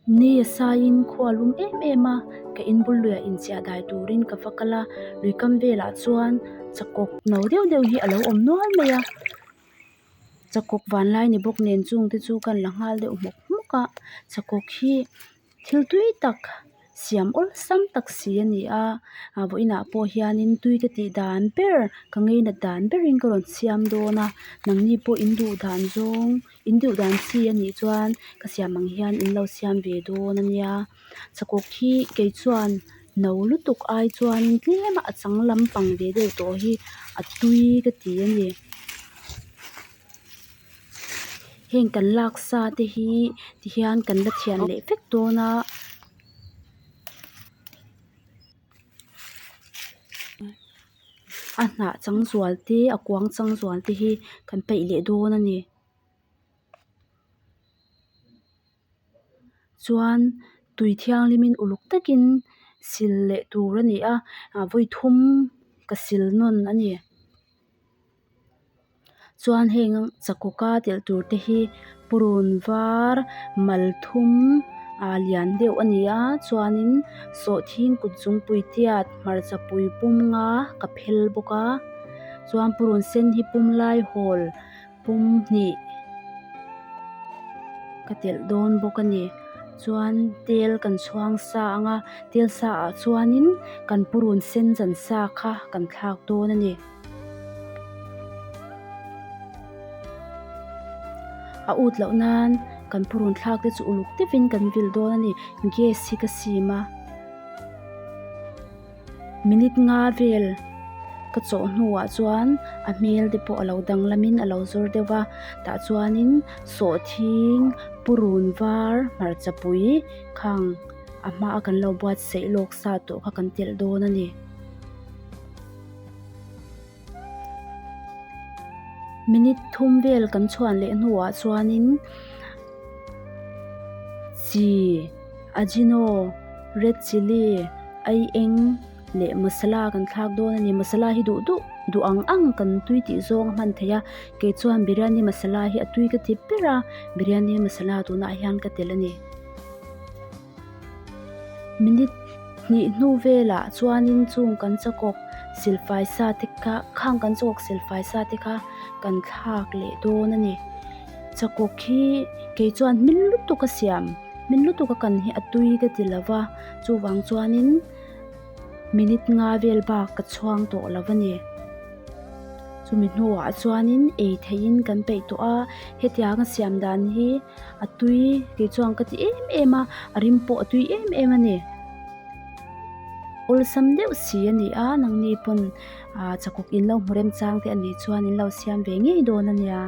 Ni a saiin khua lum em em a, ka inbul luiah inchiah dai turin ka va kal a, lui kam velah chuan chakawk no deuh deuh hi a lo awm nual mai a, chakawk vanlai ni bawk nen chung te chu ka la nghal deuh hmawk hmawk a, chakawk hi thil tui tak siam awlsam tak si a ni a, ah vawiinah pawh hianin tui ka tih dan ber ka ngeinat dan berin ka rawn siam dawn a, nangni pawh in duh dan zawng. In duh dan chi a nih chuan ka siam ang hian in lo siam ve dawn a nia. Chakawk hi kei chuan no lutuk ai chuan tlem a a chang lampang ve deuh tawh hi a tui ka ti a ni. Heng kan lak sa te hi tihian kan la thian leh vek dawn a. A hnah chang zual te a kuang chang zual te hi kan peih leh dawn a ni. Chuan tui thianghlimin uluk takin sil leh tur a ni a ah vawi thum ka sil nawn a ni. Chuan heng chakawka telh tur te hi purun var mal thum ah lian deuh a ni a chuanin sawhthing kut zungpui tiat hmarcha pui pum nga ka phel bawk a chuan purun sen hi pum lai hawl pum hnih ka telh dawn bawk a ni chuan tel kan chhuang sa ang a tel sa ah chuanin kan purun sen chan sa kha kan thlak dawn a ni. A ut loh nan kan purun thlak te chu uluk deuhin kan vil dawn a ni gas hi ka sim a minute nga vel ka chawh hnuah chuan a hmel te pawh a lo danglamin a lo zawr deuh va tah chuanin sawhthing purun var hmarcha pui khang a hmaa kan lo buatsaih lawk sa tawh kha kan telh dawn a ni. Minute thum vel kan chhuan leh hnuah chuanin chi ajino red chilli aieng leh masala kan thlak dawn a ni masala hi duh duh duh ang ang kan tui tih zawng a hman theih a kei chuan biryani masala hi a tui ka ti ber a biryani masala tunah hian ka telh a ni. Minute hnih hnu velah chuanin chung kan chakawk silfai sa te kha khang kan chakawk silfai sa te kha kan thlak leh dawn a ni. Chakawk hi kei chuan hmin lutuk a siam hmin lutuk a kan hi a tui ka ti lo va chuvang chuanin minute nga vel bak ka chhuang tawh lo a ni. Chumi hnuah chuanin ei theihin kan peih tawh a hetiang a siam dan hi. A tui kei chuan ka ti em em a a rim pawh a tui em em a ni awlsam deuh si a ni a nangni pawn ah chakawk in lo hmu remchang te a nih chuan in lo siam ve ngei dawn a nia.